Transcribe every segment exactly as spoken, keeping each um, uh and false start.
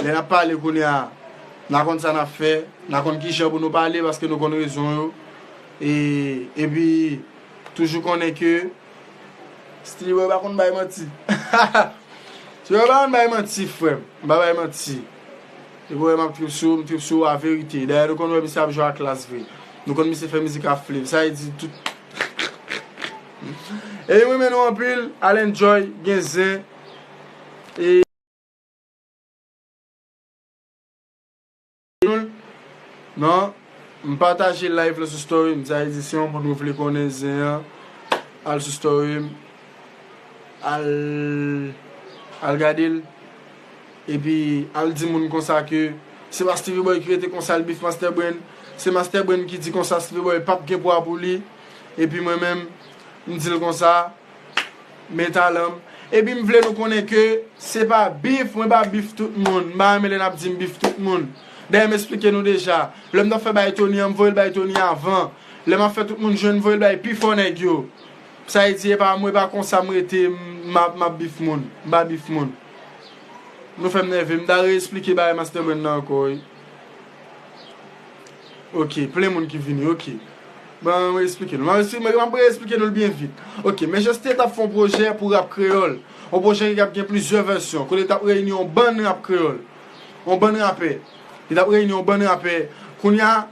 Lè n ap pale kounye a, n a konn sa n ap fè, n a konn ki jan pou nou pale, paske nou konn rezon yo. E, epi, toujou konnen ke Steely Boy pa konn bay manti. Steely Boy pa konn bay manti, frè m. M pa bay manti. Steely Boy, m ap trip sou, m trip sou a verite. Dayè, nou konn wè misye ap jwe a klas vre. Nou konn misye fè mizik a flip. Sa vle di tout. E m renmen nou anpil. Al enjoy, gen zen. E non, m pataje live la sou story m. Sa vle di, si yon moun ou vle konnen zen an, al sou story m, al, al gade l, epi al di moun konsa ke se pa Steely Boy ki rete konsa, l bif Master Brain. Se Master Brain ki di konsa Steely Boy p ap gen pwa pou li. Epi mwen menm, m di l konsa, men talan m. Epi m vle nou konnen ke se pa bif, mwen pa bif tout moun. M pa renmen lè n ap di m bif tout moun. Dayè, m eksplike nou deja. Lè m t ap fè bay Tony an, m voye l bay Tony avan. Lè m ap fè tout moun jwenn, m voye l bay pi fò nèg yo. Sa vle di, e pa mwen, e pa konsa m rete, m ap, m ap bif moun. M pa bif moun. Nou fè m nève, m ta re-eksplike bagay Master Brain nan ankò, wi. Ok, plen moun ki vini, ok. Ban m eksplike nou. M ap eksplike, m ap re-eksplike nou l byen vit. Ok, Mechanste t ap fè yon pwojè pou rap kreyòl. Yon pwojè ki t ap gen plizyè vèsyon, kote l t ap reyini yon bann rap kreyòl. Yon bann rapè. Li t ap reyini yon bann rapè. Kounye a,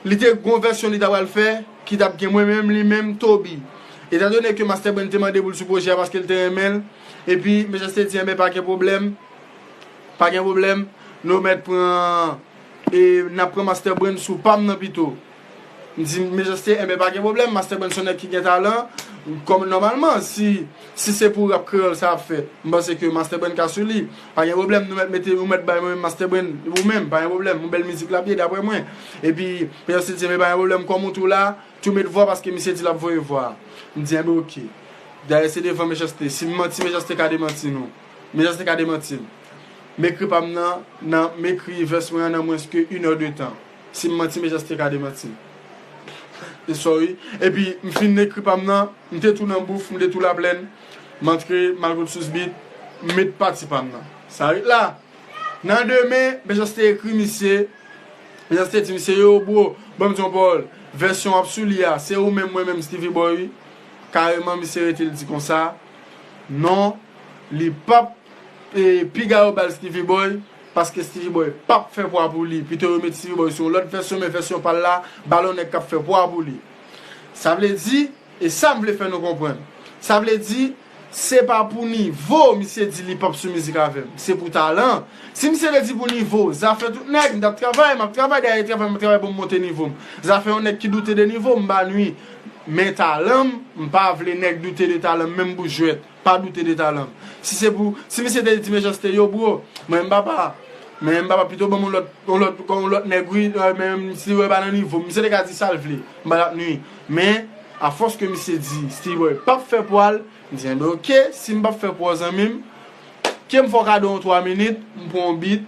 li te gen yon vèsyon li t ap pral fè, ki t ap gen mwen menm, li menm, Toby. Etandone ke Master Brain te mande pou l sou pwojè a paske l te renmen l, epi Mechanste di, enben, pa gen pwoblèm, pa gen pwoblèm, nou mèt pran, e n ap pran Master Brain sou pa m nan pito. M di Mechanste, enben, pa gen pwoblèm, Master Brain se yon nèg ki gen talan, kòm nòmalman, si, si se pou rap kreyòl sa ap fèt, m panse ke Master Brain ka sou li. Pa gen pwoblèm, nou mèt mete, ou mèt bay mwen menm Master Brain, ou menm, pa gen pwoblèm, yon bèl mizik l ap ye, daprè mwen. Epi, Mechanste di, enben, pa gen pwoblèm, kòm ou tou la, tou met vwa paske misye di l ap voye vwa. M di, enben, ok. Dayè, se devan Mechanste. Si m manti, Mechanste ka demanti nou. Mechanste ka demanti m. M ekri pa m nan, nan, m ekri vès mwen an nan mwens ke inè de tan. Si m manti, Mechanste ka demanti m. E sorry. Epi, m fin ekri pa m nan, m te tou nan bouf, m te tou laplèn. M antre, m al kot Sous Beat, m met pati pa m nan. Sa ret la. Nan demen, Mechanste ekri misye. Mechanste di misye, yo, bro, ban m di yon pawòl. Vèsyon w ap sou li a, se ou menm, mwen menm, Steely Boy, wi. Kareman, misye rete, l di konsa, non, li p ap, e, piga yo ba l Steely Boy, paske Steely Boy p ap fè pwa pou li. Pito yo met Steely Boy sou yon lòt vèsyon, men vèsyon pa l la, ba l yon nèg k ap fè pwa pou li. Sa vle di, E sa m vle fè nou konprann. Sa vle di, se pa pou nivo misye di li p ap sou mizik avè m. Se pou talan. Si misye te di pou nivo, zafè tout nèg, m t ap travay, m ap travay, dèyè travay, m ap travay pou m monte nivo m. Zafè yon nèg ki doute de nivo m, m pa nwi. Men talan m, m pa vle nèg doute de talan m, menm pou jwèt. Pa doute de talan m. Si se pou, si misye te di Mechanste, yo, bro, mwen m pa pa, men m pa pa, pito ban m yon lòt, yon lòt, yon lòt nèg, wi, men si wè pa nan nivo m. Misye te ka di sa l vle, m pa t ap nwi. Men, afòs ke misye di, Steely Boy p ap fè pwa l, m di, enben, ok, si m p ap fè pwa w, zanmi m, ke m fè w kado yon twa minit, m pran yon beat,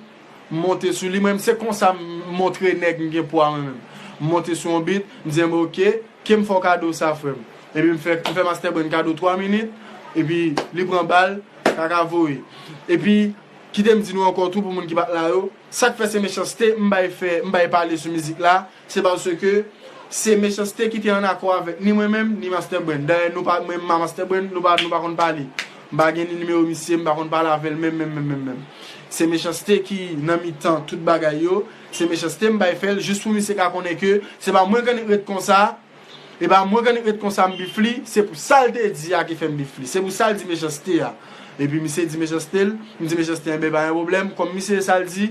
m monte sou li. Mwen, se konsa m montre nèg m gen pwa mwen menm. M monte sou yon beat, m di, enben, ok, ke m fè w kado sa, frè m. Epi m fè, m fè Master Brain kado twa minit, epi li pran bal, kaka voye. Epi, kite m di nou ankò tou pou moun ki pa t la yo, sa k fè se Mechanste m bay fè, m bay pale sou mizik la, se paske se Mechanste ki te ann akò avèk ni mwen menm, ni Master Brain. Dayè, nou pa, mwen menm a Master Brain, nou pa, nou pa konn pale. M pa gen ni nimewo misye, m pa konn pale avè l menm, menm, menm, menm, menm. Se Mechanste ki nan mitan tout bagay yo. Se Mechanste m bay fè l, jis pou misye ka konnen ke se pa mwen k annik ret konsa, e pa mwen k annik ret konsa m bif li, se pou sa l te di a ki fè m bif li. Se pou sa l di Mechanste a. Epi misye di Mechanste l, m di Mechanste, enben, pa gen pwoblèm. Kòm misye sa l di,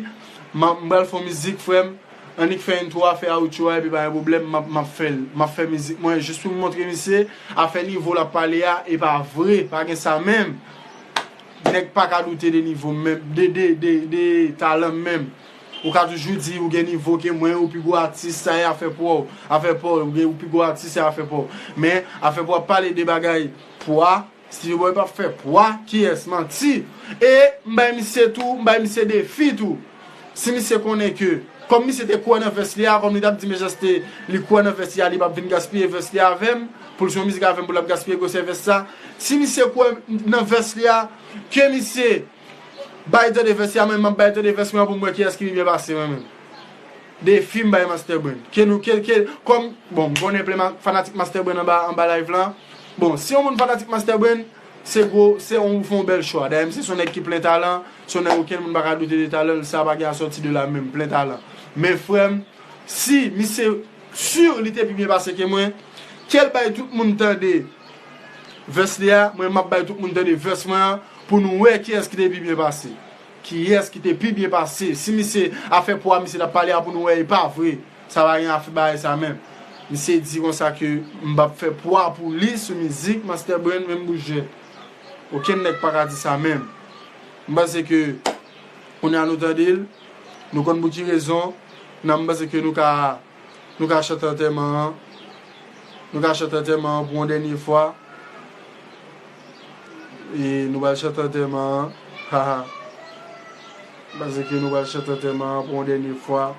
m a, m pral fè yon mizik, frè m. Annik fè intro a, fè outro a, epi pa gen pwoblèm, m ap, m ap fè l. M ap fè mizik mwen jis pou m montre misye afè nivo l ap pale a, e pa vre, pa gen sa menm. Nèg pa ka doute de nivo m, men de, de, de, de talan m menm. Ou ka toujou di ou gen nivo ke mwen, ou pi gwo atis, sa e afè pa w. Afè pa w, ou gen, ou pi gwo atis, se afè pa w. Men, afè pa w ap pale de bagay pwa, Steely Boy p ap fè pwa, kiyès, manti. E m bay misye tou, m bay misye defi tou. Si misye konnen ke, kòm misye te kwè nan vès li a, kòm li t ap di Mechanste, li kwè nan vès li a, li p ap vin gaspiye vès li avè m, pou l sou yon mizik avè m, pou l ap gaspiye gwosè vès sa. Si misye kwè nan vès li a, ke misye Bay tande vès ya, mwen, m ap bay tande vès mwen pou m wè kiyès ki pi byen pase mwen menm. Defi m bay Master Brain. Ke nou, ke, ke, kòm, bon, m konnen plen ma- fanatik Master Brain anba, anba live lan. Bon, si yon moun fanatik Master Brain, se gwo, se yon, ou fè yon bèl chwa. Dayè, misye se yon nèg ki plen talan, se yon nèg okenn moun pa ka doute de talan l, sa pa gen a sòti de la menm, plen talan. Men frè m, si misye si li te pi byen pase ke mwen, ke l bay tout moun tande vès li a, mwen m ap bay tout moun tande vès mwen an, pou nou wè kiyès ki te pi byen pase. Kiyès ki te pi byen pase? Si misye afè pwa misye t ap pale a pou nou wè, e pa vre. Sa pa gen afè bagay sa menm. Misye di konsa ke m p ap fè pwa pou li sou mizik Master Brain menm boujè. Okenn nèg pa ka di sa menm. M panse ke kounye a nou tande l, nou konn pou ki rezon, nan m panse ke nou ka nou ka chante antèman an. Nou ka chante antèman an pou yon dènye fwa. E nou pral chante antèman an. Haha. Paske nou pral chante antèman an pou yon dènye fwa.